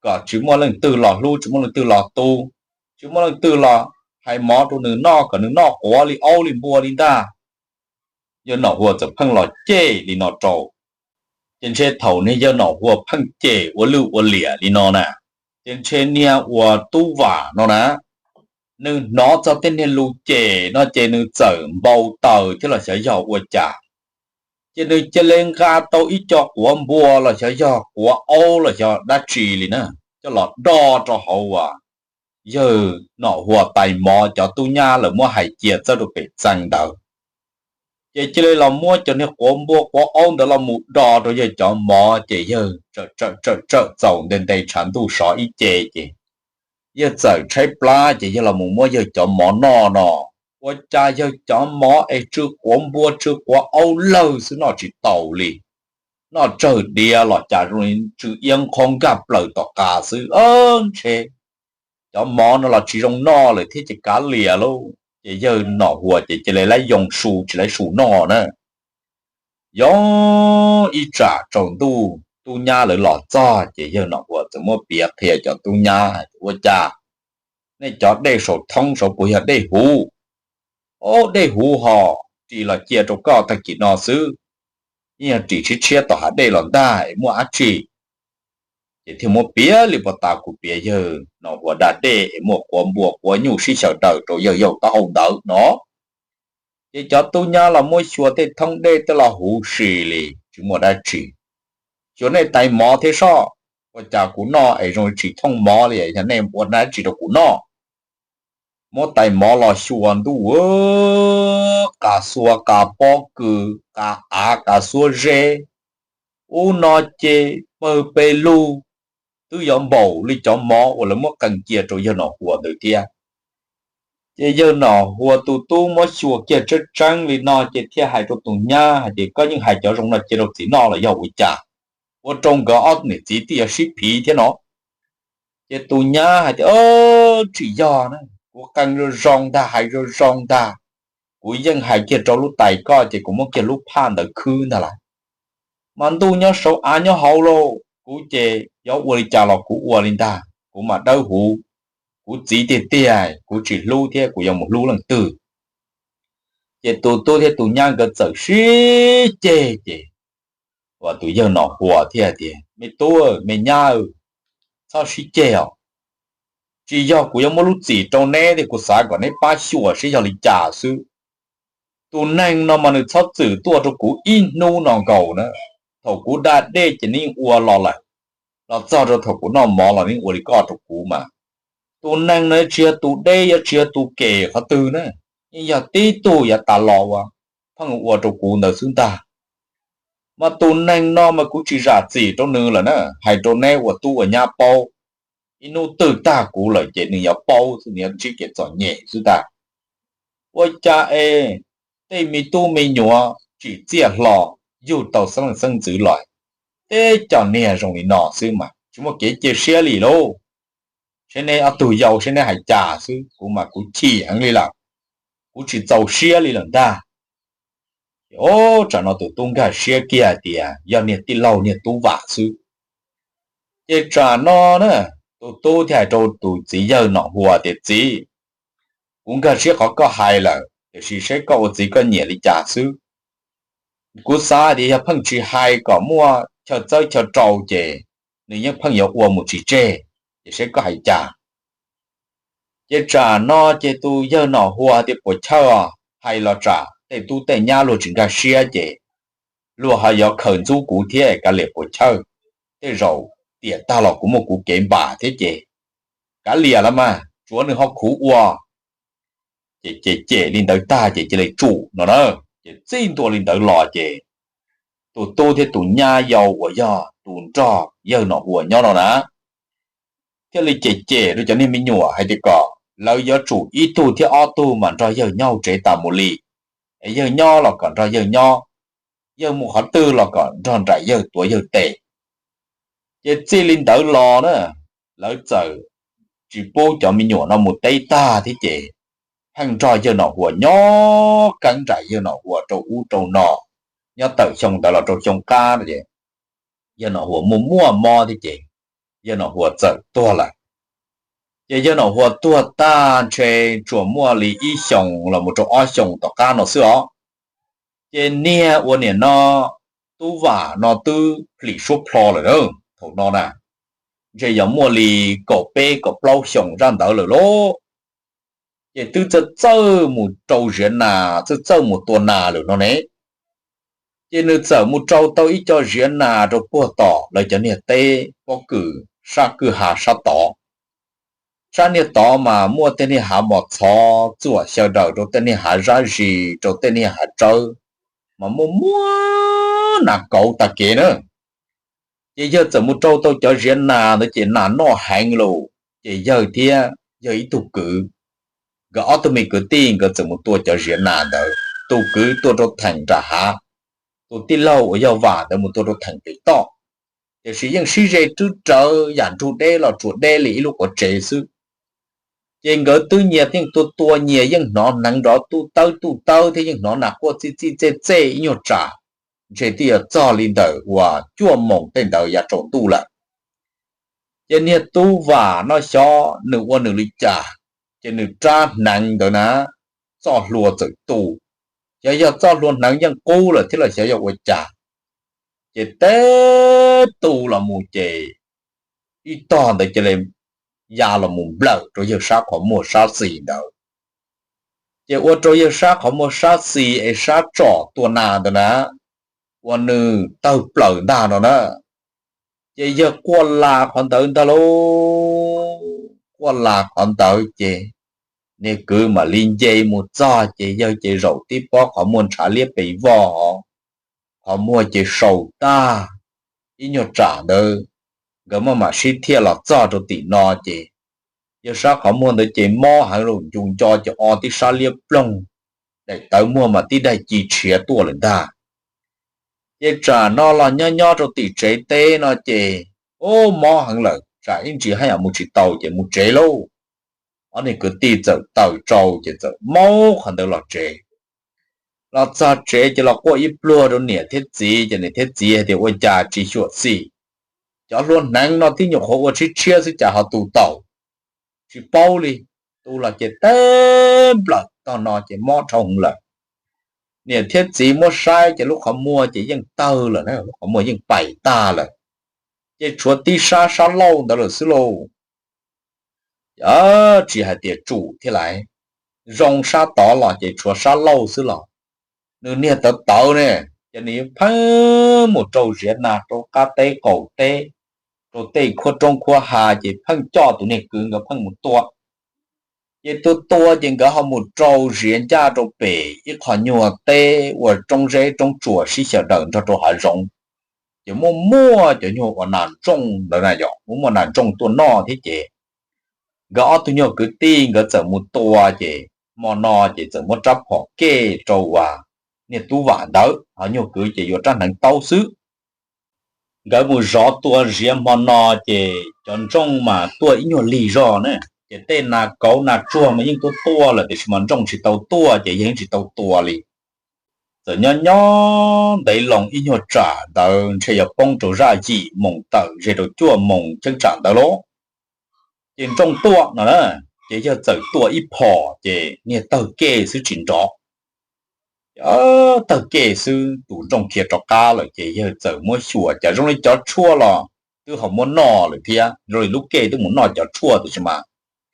Kom tsis muaj leej twg los hlub tsis muaj leej twg los tu, tsis muaj leej twg los hais mov rau nws noj kom nws noj quav li aub li npua li ntag. Yawg Nom Huas txawm pheej los cem li no rau. Ces ntshe thaum niag yawg Nom Huas pheej cem ua lwj ua liam li no na, ces ntshe niag uas tub Vam no na, nws hnov txog tej niag lus cem no ces nws txawm npau taws thiab los xyov yog ua cas. Ces nws cia li nqa tau ib co quav npua los xyov yog quav aub los xyov dab tsi li na, coj los do rau hauv uas yawg Nom Huas tais mov cov tub nyab lawv muab hais cia txawb rau pem txee ntawd. Ces cia li los muab cov niag quav npua quav aub ntawd los mus do rau yawg cov mov ces yawg tsawm tsawm txaus nte nte tshav ntuj sov ib ce ces yawg txawm tshaib plab ces yawg los mus muab yawg cov mov noj no. Ua cas yawg cov mov es tsw quav npua tsw quav aub lawg xwb noj tsis taus li, noj tsawg diav los cas zoo li tsw iab nqhob nkaj plaws tom qab xwb ntshe. Cov mov no los tsis zoo noj lawm thiab ces kav liam lauj. Ces yawg Nom Huas ces cia li laib yoo su tsis laib su noj na. Yog ib tsam tsaus ntuj tub nyab lawv los txog ces yawg Nom Huas txawm muab piav qhia cov tub nyab hais tias, Ua cas nej cov dej saum thoob saud puas yog dej huv? Ob, dej huv hos, ris los cia rau koj tag kis no xwb, yeej yog ris tshiab tshiab tom hav dej los ntag es muaj dab tsi. Ces thiaj muab piav li puag ta kuv piav yawg Nom Huas da dej es muaj quav npua quav nyuj sib xyaw daws rau yawg yaug taub hau ntawd no. Ces cov tub nyab los muab xyuas tej thoob dej tej los huv si li tsis muaj dab tsi. Xyuas nej tais mov thiab soj, ua cas kuv noj es zoo tsis thooj mov li, yog nej ua dab tsi rau kuv noj? Muab tais mov los xyuas ntuj, qas xua qas pob kws qas av qas xuab zeb, ub no ces pawg pes lug, twb yuav npaum li cov mov uas lawv muab qee cia rau yawg Nom Huas ntawd thiab. Ces yawg Nom Huas tus tub muab xyuas kiag tseeb tseeb li no ces thiaj hais rau tus nyab hais tias, Koj yeej hais cov zoo no cia rau txiv noj los yog ua cas? Ua rau nkawd ob niam txiv twb yuav sib phiv thiab no. Ces tus nyab hais tias, Tsis yog na, kuv qee zoo zoo ntag, hais zoo zoo ntag. Kuv yeej hais kiag rau lub tais koj ces kuv muab kiag lub phaj ntawd khwb ntag lauj. Mas ntuj nyob saud av nyob hauv lauj, kuv ces yuav ua li cas los kuv ua li ntag, kuv mas dawb huv. kuv txiv tiag tiag, kuv tsis hlub thiab kuv yuav mus hlub leej twg? Ces tus tub thiab tus nyab nkawd txawm sib ceg ces, uas tus yawg Nom Huas thiaj tias, Me tub, me nyab, txhob sib ceg os. Tsis yog kuv yuav muab lub txim rau neb tiag, kuv xav kom neb pab xyuas seb yog li cas xwb. Tus neeg no mas nws txhob txwm tuaj rau kuv ib hnub no nkaus na. Thaum kuv da dej ces nws yeej ua los lawm, los txog rau thaum kuv noj mov los nws yeej ua li koj rau kuv mas. Tus neeg no tsis yog tus deb, yuav tsis yog tus kem qhov twg na, yeej yog tib tug yav tas los uas pheej ua rau kuv ntawd xwb ntag. Mas tus neeg no mas kuv tsis zam txim rau nws lawm na, hais rau neb ua tub ua nyab paub. Ib hnub twg tag kuv lawm ces nws yuav paub xwb, nws yuav ntsib kev txom nyem xwb ntag. Ua cas es tej me tub me nyuam tsim txiaj hlo, yug tau xeeb leej xeeb ntxwv los, teb cov niag zoo li no xwb mas tsis muaj kev cia siab li lauj. Saib neb ob tug yau, saib neb hais cas xwb, kuv mas kuv chim heev li lawm, kuv tsis txaus siab li lawm ntag. Ces tsam no tus tub nkag siab kiag hais tias yog niag tij laug niag tub vam xwb. Ces tsam no na, tus tub thiaj hais rau tus txiv yawg Nom Huas tias, Txiv, kuv nkag siab qhov koj hais lawm, tiam sis saib koj ua txiv koj nyiam li cas xwb. Kuv xav tias yog pheej tsis hais kom muaj chaw txawb chaw rau ces nws yeej pheej yuav ua mus tsis tseg, ces saib koj hais cas. Ces tsam no ces tus yawg Nom Huas tias, Puas chawj os, hais los tsam tej tub tej nyab luag tsis nkag siab ces luag ho yuav khaws ntxub kuv thiab, kav liam puas chawj. Tej zaum tiam tag los kuv muaj kuv kev npam thiab ces kav liam los mas, tsuav nws ho khuv ua. Ces cem cem li ntawd tag ces cia li tsum no na. Ces txij ntua li ntawd los ces tus tub thiab tus nyab yau uas yog tus nrog yawg Nom Huas nyob no na, thiaj li cem cem rau cov niag me nyuam hais tias kom lawv yuav tsum ib tug thiab ob tug mas nrog yawg nyob hauv tsev tas mus li, es yawg nyob los kom nrog yawg nyob, yawg mus qhov twg los kom nrog nraim yawg tuav yawg tes. Ces txij li ntawd los na, lawv txawm tsis pub cov me nyuam no mus teb tag thiab ces pheej nrog yawg Nom Huas nyob, keeb nraim yawg Nom Huas rau ub rau no. Nyob tawm xyoo ntawd los rau xyoo qab ces yawg Nom Huas muaj muaj mob thiab ces yawg Nom Huas txawm tuag lawm. Ces yawg Nom Huas tuag tag ntshe tsuas muaj li ib xyoos los mus rau ob xyoos tom qab no xwb os. Ces niag uas niam no tub vam no twb plim suab plho lawm na, thaum no na, ntshe yog muaj li kaum peb kaum plaub xyoos zaj ntawd lawm lauj. Ces twb txawj txawj mus rau ziav nas, txawj txawj mus tua nas lawm no ne. Ces nws txawm mus rau tau ib co ziav nas rau puag tom lawv cov niag teb pob kws sab kwj ha sab tod. Sab niag tod mas muaj tej niag hav mos txhov txuam xyaw daws rau tej niag hav zab zis rau tej niag hav tsawb, mas muaj muaj nas kauv tag kev na. Ces yawg txawm mus rau tau cov ziav nas ntawd ces nas noj heev lawm, ces yawg thiab yawg ib tug kwv, nkawd ob tug me kwv tij nkawd txawm mus tua cov ziav nas ntawd. Tus kwv tua rau theem nram hav, tus tij laug uas yog vam ntawd mus tua rau theem pem toj. Tiam sis yeej sib ze rwb rawv yam nrug deb los tsuas deb li ib lub quav tsev xwb. Ces nkawd twb nyias thiaj tua tua nyias yeej hnov hneev nrov tuj tawb tuj tawb thiab yeej hnov nas quaj txij txij txej txej ib nyuag tsam, ntshe twb yuav txog li ntawm uas cuaj moos tej ntawd yav tsaus ntuj lawm. Ces niag tub vam no xyov nws ua nws li cas, ces nws rab hneev ntawd na, txoj hlua txawm tu. Xyov yog txoj hlua hneev yeej qub lawm thiab los xyov yog ua cas, ces teb tu los mus ces ib tog ntawd cia li ya los mus nplawm rau yawg sab qhov muag sab xis ntawd. Ces ua rau yawg sab qhov muag sab xis es sab tsom tua nas ntawd na, uas nws tawg plaws ntag no na. Ces yawg quaj las qhov ntawd ntag lauj, quaj las qhov ntawd ces niag kwv mam li nce mus txog ces yawg ces zaum tib pob qhov muag ntshav liab pes vog, qhov muag ces sau tag. Ib nyuag tsam ntawd nkawd maj mam sib thiaj los txog rau tim no ces yawg sab qhov muag ntawd ces mob heev lawm, ncu nco ces o tib sab liab ploog, daim tawv muag mas tib daim ci tshiav tuaj lawm ntag. Ces tsam no los nyob nyob rau tim tsev teb no ces ub mob heev lawm, tsam ib ntsis haj yam mus tsis tau ces mus tsev lauj. Ob niag kwv tij txawm tawm tsau ces txawm maub qhov ntawd los tsev. Los txog tsev ces los quaj ib pluag rau niam thiab txiv ces niam thiab txiv hais tias ua cas tsis xyuam xim, cov hlua hneev no tib nyuam qhuav ua tshiab tshiab xwb cas ho tu taum. tsis paub li. Tu los ces tawg nplawm tog no ces mob dhau heev lawm. Niam thiab txiv muab saib ces lub qhov muag ces yeej tawg lawm, lub qhov muag yeej pais tag lawm, ces tshuav tib sab, sab laug ntawd lawm xwb lauj. Tsis hais tias tsum thiab lais, zoo sab tod los ces tshuav sab laug xwb los nws niag tawv tawv ne, ces nws pheej mus rau ziav nag rau qab teb qaum teb, rau tej khuab roob khuab ha ces pheej coj tus niag kwv nkawd pheej mus tua. Ces tua tua ces nkawd ho mus rau ziav ncaj rau pem ib qho nyuag teb uas roob zeb roob tsuas sib xyaw daws nrog rau hav zoov, ces muaj muaj cov nyuag uas nas ntsooj ntawd na yom, muaj muaj nas ntsooj tuaj noj thiab ces nkawd ob tug nyuag kwv tij nkawd txawm mus tua ces hmo no ces txawm muab rab phom kej rau uas niag tub vam ntawd, ho nyuag kwv ces yuav rab hneev taub xwb. Nkawd mus zov tua ziav hmo no ces cov ntsooj mas tuaj ib nyuag lig zog na, ces tej nas kauv nas tsuag mas yeej tuaj tuaj lawm tiam sis mas ntsooj tsis tau tuaj ces yeej tsis tau tua li. Txawm nyob nyob ntev loo ib nyuag tsam ntawd ntshe yuav poob rau zaj yim moos tawm ze rau cuaj moos cheeb tsam ntawd lauj. Ces ntsooj tuaj no na, ces yawg txawm tua ib phom ces niag tawg kej xwb tsis nrov. Tawg kej xwb tus ntsooj khiav rov qab lawm ces yawg txawm muab xyuas cas zoo li cov tshuaj los twb ho muab noj lawm thiab, zoo li lub kej twb mus noj cov tshuaj tiam sis mas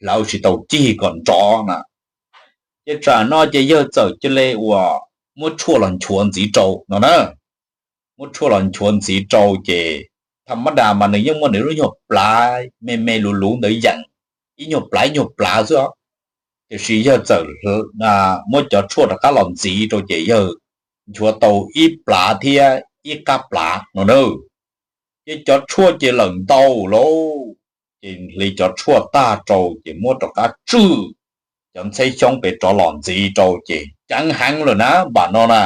hlawv tsis tau cig kom nrov na. Ces tsam no ces yawg txawm cia li uas muab tshuaj los nchuav ntxiv rau no na. Muab tshuaj los nchuav ntxiv rau ces tha mab das mas nws yeej muaj nws lub nyuag plav me me luv luv ntawd yeem, ib nyuag plav ib nyuag plav xwb. Tiam sis yawg txawm muab cov tshuaj rov qab los ntxiv rau ces yawg nchuav tau ib plav thiab ib qab plav no na. Ces cov tshuaj ces lawm ntau lauj, ces hliv cov tshuaj tag rau ces muab rov qab tswm cov ntxheb xyoob pem rov los ntxiv rau ces ceev heev lawm na npam no na.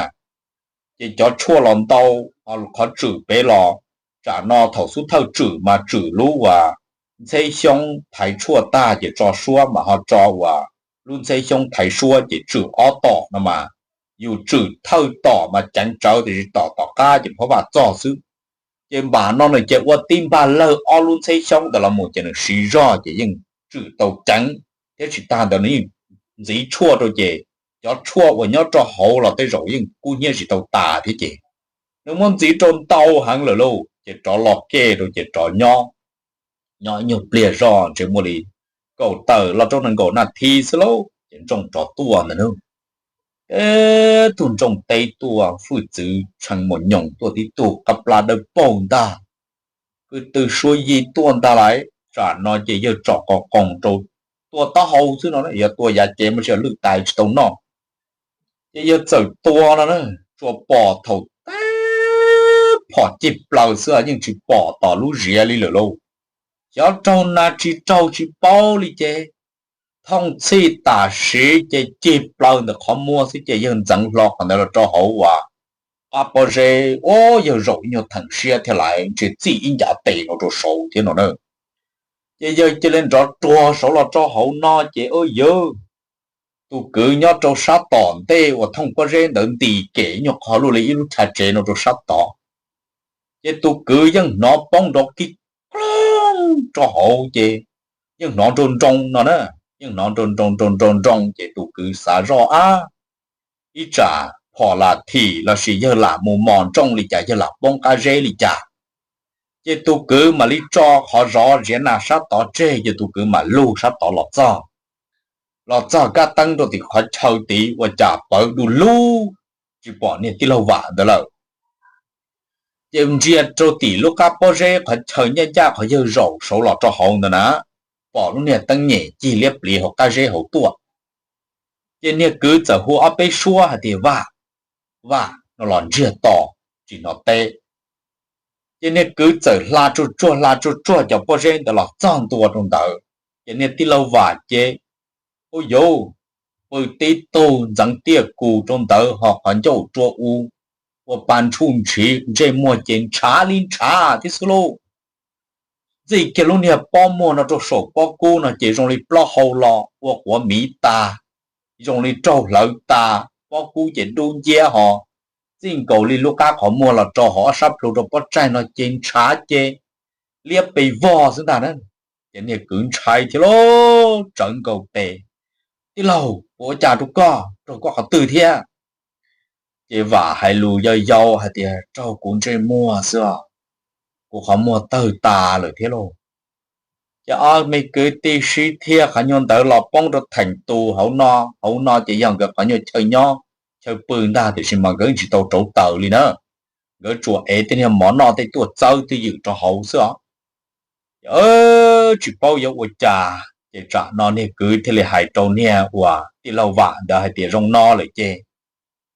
Ces cov tshuaj los ntau, qhov tswm pem los, tsam no thaum xub thawj tswm mas tswm lub uas ntxheb xyoob thaiv tshuaj tag ces tso suab mas ho tso uas lub ntxheb xyoob thaiv suab ces tswm ob tom no mas, yus tswm thawj tom mas ceev tsawv tiam sis tom tom qab ces phob vaj txog xwb. Ces npam no nws ces ua tib npag lawg ob lub ntxheb xyoob ntawd los mus ces nws siv zog ces yeej tswm tau ceev thiab tsis tag ntawd nws yeej ntxiv tshuaj rau ces cov tshuaj uas nyob rau hauv los tej zaum yeej kub hnyiab tsis tau tas thiab ces nws muab ntxiv rau ntau heev lawm lauj ces rov los kej rau ces rov nyob, nyob ib nyuag pliag zog ntshe muaj li kaum tawm los rau nees nkaum nas this xwb lauj ces ntsooj rov tuaj ntag na. Teb tug ntsooj teb tuaj, hwj txwv tshee mos nyoos tuaj tib tug qab plab dawb paug ntag, kwv tw suab yig tuaj ntag lauj. Tsam no ces yawg tsom qos qoos rau, tua taub hau xwb no, yog tua yav cev mas tsis lwj tais tsis tau noj. Ces yawg txawm tua no na, tsuas pom thaum teb phom cig plaws xwb yeej tsis pom tom lub ziav li lawm lauj. Xyov raug nas tsis raug tsis paub li ces thooj txhij tam sim ces cig plaws ntawm qhov muag xwb ces yawg ntxeev hlo qhov ntawd los rau hauv uas qab pob zeb, ua yawg zaum ib nyuag theem siab thiab lauj, ntshe txij ib ncav tes no rau saud thiab no na. Ces yawg cia li nrov ruag saud los rau hauv no ces ua yawg, tus kwv nyob rau sab tom ntej uas thooj pob zeb ntawd nti kem ib nyuag qho luaj li ib lub chav tsev no rau sab tod. Ces tus kwv yeej hnov poob nrov kib kloog rau hauv ces yeej hnov nroo nroo no na, yeej hnov nroo nroo nroo nroo nroo ces tus kwv xav zoj ab, ib tsam phom lam thim lossis yawg lam mus mos ntsooj li cas yawg lam poob qab zeb li cas. Ces tus kwv mam li tso qhov zov ziav nas sab tod tseg ces tus kwv mam lug sab tod los txog, los txog kab teeb rau tim qhov chaw tid ua cas pawv du lug, tsis pom niag tij laug Vam ntawd lawm. Ces ntsia rau tim lub qab pob zeb qhov chaw ncaj ncaj qhov yawg zaum saud los rau hauv ntawd na, pom lub niag teeb nyem cig liab pliv hauv qab zeb hauv tuaj. Ces niag kwv txawm hu ob peb suab hais tias Vam, Vam no los ntsiag to, tsis hnov teb. Ces niag kwv txawm hla tsuag tsuag hla tsuag tsuag cov pob zeb ntawd los txog ntua rau ntawd, ces niag tij laug Vam ces, ua yauv, pw tib tug ntxeev tiaj kus rau ntawd ho qhov ncauj rua u, ua pa ntshuj ntshiv ntsej muag ces ntshav li ntshav thiab xwb lauj. Txij kiag lub niag pob muag no rau saum pob kub no ces zoo li plaub hau los ua quav miv tas, zoo li raug hlawv tas, pob kub ces dub nciab ho, txij nkaus li lub qab qhov muag los rau hauv ob sab plhu rau pob tsaig no ces ntshav ces liab pes vog xwb ntag na. Ces niag kwv ntshai thiab lauj, tsawv nkaus tes, Tij laug, kuv ua cas rau koj, raug koj qhov twg thiab? Ces Vam hais lus yau yau hais tias, Raug kuv ntsej muag xwb os, kuv qhov muag tawg tas lawm thiab lauj. Ces ob me kwv tij sib thiaj qhov nyuag ntawd los poob rau theem tus hauv no, hauv no ces yog nkawd qhov nyuag chaw nyob, chaw pw ntag, tiam sis mas nkawd tsis tau rauv taws li na. Nkawd tsuas ev tej niag mov noj tej tuaj txawb twj ywm rau hauv xwb os. Ces tsis paub yuav ua cas, ces tsam no niag kwv thiaj li hais rau niag uas tij laug Vam ntawd hais tias, Zoo no lawm ces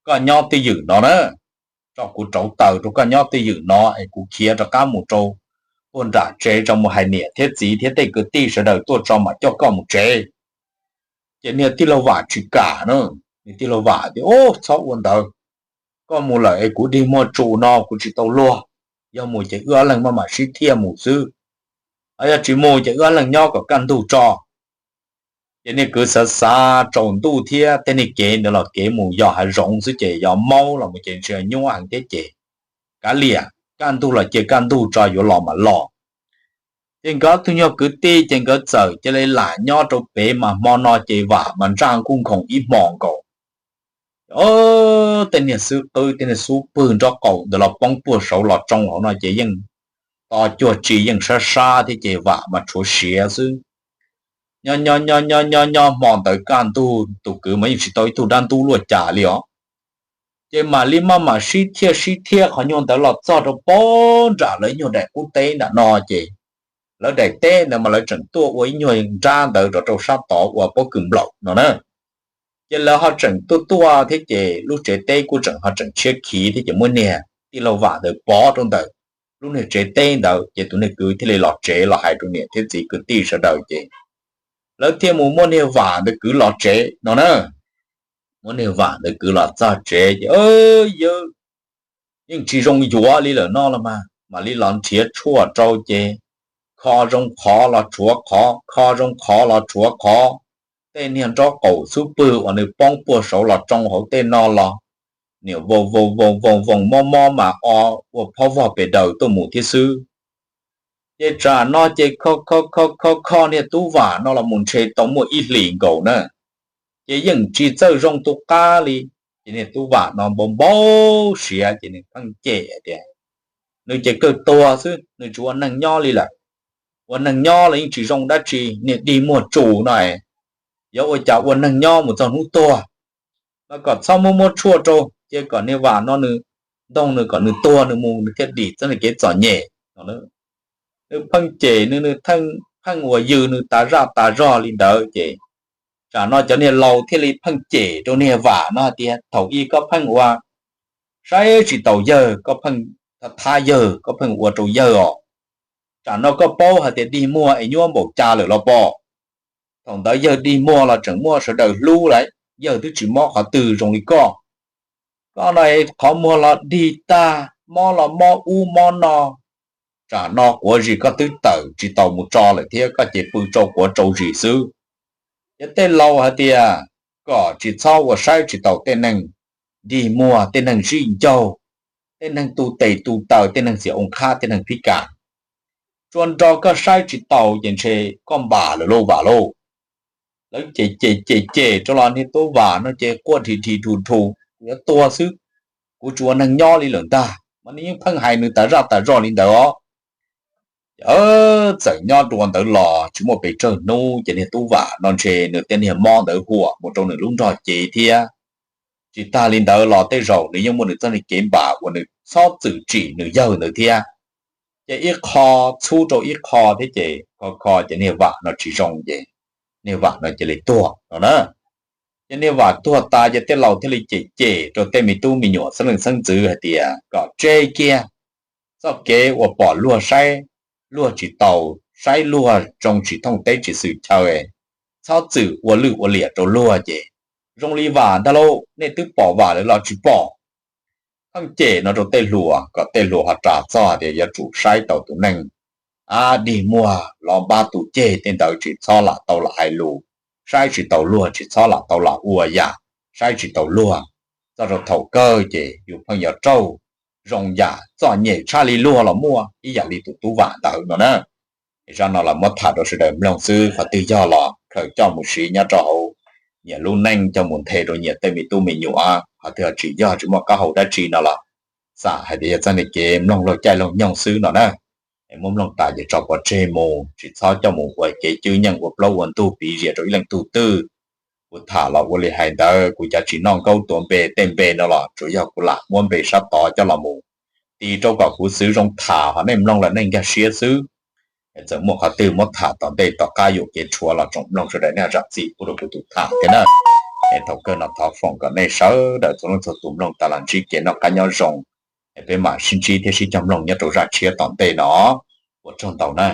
koj nyob twj ywm no na, tso kuv rauv taws rau koj nyob twj ywm no es kuv khiav rov qab mus rau puag nram tsev tso, mus hais niam thiab txiv thiab tej kwv tij sawv daws tuaj tso mam coj koj mus tsev. Ces niag tij laug Vam tsis kam na, niag tij laug Vam tias, Ub, txhob ua ntawd, koj mus lawm es kuv dig muag tsus no kuv tsis tau luag, yog mus ces wb ob leeg maj mam sib thiaj mus xwb, yog tsis mus ces wb ob leeg nyob kom kaj ntug tso. Ces niag kwv xav xav tsaus ntuj thiab tej niag kev ntawd los kev mus yos hav zoov xwb ces yog maub los mus ces ntshe nyuaj heev thiab ces kav liam, kaj ntug los cia kaj ntug tso, yuav los mas los. Ces nkawd ob tug nyuag kwv tij ces nkawd txawm cia li lam nyob rau pem mas hmo no ces Vam mas ntsaj nkuj nkhoos ib hmos nkaus. Tej niag xub qwb tej niag xub pwg nraub qaum ntawd los poob puag saud los tsoo hauv no ces yeej to cuag tsi yeej sab sab thiab ces Vam mas tshuav siav xwb. Nyob nyob nyob nyob nyob nyob hmo ntawd kaj ntug tus kwv mas yeej tsis tau ib tug dab ntub luaj cas li os. Ces mam li maj mam sib thiaj sib thiaj qhov nyuag ntawd los txog rau pem nram lawv nyuag daim qub teb nram no ces lawv daim teb ntawd mas lawv tseem tuaj ua ib nyuag nrab ntawd rov rau sab tod ua pob kws nplaum no na. Ces lawv ho tseem tuaj tuaj thiab ces lub tsev teb kuj tseem ho tseem tshiab khiv thiab ces muab niag tij laug Vam ntawd pov rau ntawm lub niag tsev teb ntawd ces tus niag kwv thiaj li los tsev los hais rau niam thiab txiv kwv tij sawv daws ces lawv thiaj mus muab niag Vam ntawd kwv los tsev no na. Muab niag Vam ntawd kwv los txog tsev ces yawg yeej tsis zoo yuav li lawm no los mas mam li los nrhiav tshuaj rau ces kho zoo qhov los tshuav qhov, kho zoo qhov los tshuav qhov. Tej niag nraub qaum xub pwg uas nws poob puag saud los tsoo hauv tej no los niam voos voos voos voos voos mob mob mas o ua phob vog pes daws tuaj mus thiab xwb. Ces tsam no ces kho kho kho kho kho niag tub Vam no los mus ntshe tau muaj ib hlis nkaus na, ces yeej tsis txawj zoo tu qab li. Ces niag tub Vam no npau npau siav ces nws pheej cem tias nws ces kawg tuag xwb, nws tsis ua neeg nyob li lawm. Ua neeg nyob los yeej tsis zoo dab tsi, niag dig muag tsus no es yuav ua cas ua neeg nyob mus txog hnub tuag. No kom txhob muab muab tshuaj rau, cia kom niag Vam no nws ntoo nws kom nws tuag nws mus nws thiaj dim txoj niag kev txom nyem no. Nws pheej cem nws, nws pheej uas yws nws tas zaj tas zog li ntawd ces tsam no cov niag laus thiaj li pheej cem rau niag Vam no hais tias thaum ub koj pheej ua saib tsis taus yawg, koj pheej thab thab yawg, koj pheej ua rau yawg os. Tsam no koj paub hais tias dig muag es nyuaj npaum cas lawm los pom. Thaum ntawd yawg dig muag los tseem muaj sawv daws hlub lawm, yawg twb tsis mob qhov twg zoo li koj. Koj no qhov muag los dig tag, mob los mob ub mob no. Tsam no quav zis koj twb tawm tsis tau mus tso lawm thiab, koj ces pw tsau quav tsau zis xwb. Ces tej laus hais tias kom tsis txhob ua saib tsis taus tej neeg dig muag, tej neeg zij ncaug, tej neeg tu tes tu taw, tej neeg txias oo khab, tej neeg phib kas. Tsuas nrog koj saib tsis taus ces ntshe koj npam lawm lauj Vam lauj. Lawv ces cem cem cem rau los niag tub Vam no ces quaj dhi dhi dhu dhu, kuv yuav tuag xwb, kuv tsis ua neeg nyob li lawm ntag, mas nws yeej pheej hais nws tas zaj tas zog li ntawd os. Ces txawm nyob dua ntawd los tsis muaj pes tsawg hnub ces niag tub Vam no ntshe nws tej niag mob ntawd huam mus rau nws lub nrog cev thiab. Tsis tag li ntawd los tej zaum nws yeej muaj nws txoj niag kev npam uas nws txhob txwm tsim nws yawg ntawd thiab. Ces ib qho txhub rau ib qho thiab ces kho kho ces niag Vam no tsis zoo ces niag Vam no cia li tuag no na. Ces niag Vam tuag tas ces tej laus thiaj li cem cem rau tej me tub me nyuam xeeb leej xeeb ntxwv hais tias kom tseg kiag txoj kev uas pom luag saib luag tsis taus, saib luag zoo tsis thooj teb tsis xwm chaw, txhob txwm ua lwj ua liam rau luag ces zoo li Vam ntag lauj, nej twb pom Vam lawm los tsis pom. Pheej cem no rau tej hluas kom tej hluas ho ras txog tias yuav tsum saib taus tus neeg dig muag los npab tu ceg tej ntawd tsis txhob lam tau lam hais lus, saib tsis taus luag tsis txhob lam tau lam ua yam, saib tsis taus luag. Txog rau thaum kawg ces yus pheej yuav raug zoo yam txom nyem tshaj li luag los muaj ib yam li tus tub Vam ntawd no na. Zaj no los muab tham rau sawv daws mloog xwb, qhov twg yog los khaws coj mus siv nyob rau hauv nyias lub neej, coj mus nthe rau nyias tej me tub me nyuam. Qhov twg ho tsis yog, tsis muaj qab hau dab tsi no los xam hais tias yog txoj kev mloog laug caij laug nyoog xwb no na. Es muab mloog tas ces tso pov tseg mus, tsis txhob coj mus ua kev cwj nyeej ua plaub ua ntug piv zias rau ib leej tug twg. Kuv tham los ua li hais ntawd, kuv cov tsis noj nkaub tuav npe tej npe no los tsuas yog kuv lam muab npe sab tod coj los mus tis rau kom kuv xwv zoo tham, ho nej mloog lawm nej nkag siab xwb. Txawm muaj qhov twg muab tham tom ntej tom qab yuam kev rhuav los tsoom mloog sawv daws nej zam txim pub rau kuv tus tham thiab na. Es thaum kawg no thov foom kom nej sawv daws txhua leej txhua tus mloog tas los ntsib kev noj qab nyob zoo. Es peb mam sib ntsib thiab sib cog mloog nyob rau zaj tshiab tom ntej no. Ua tsaug ntau na.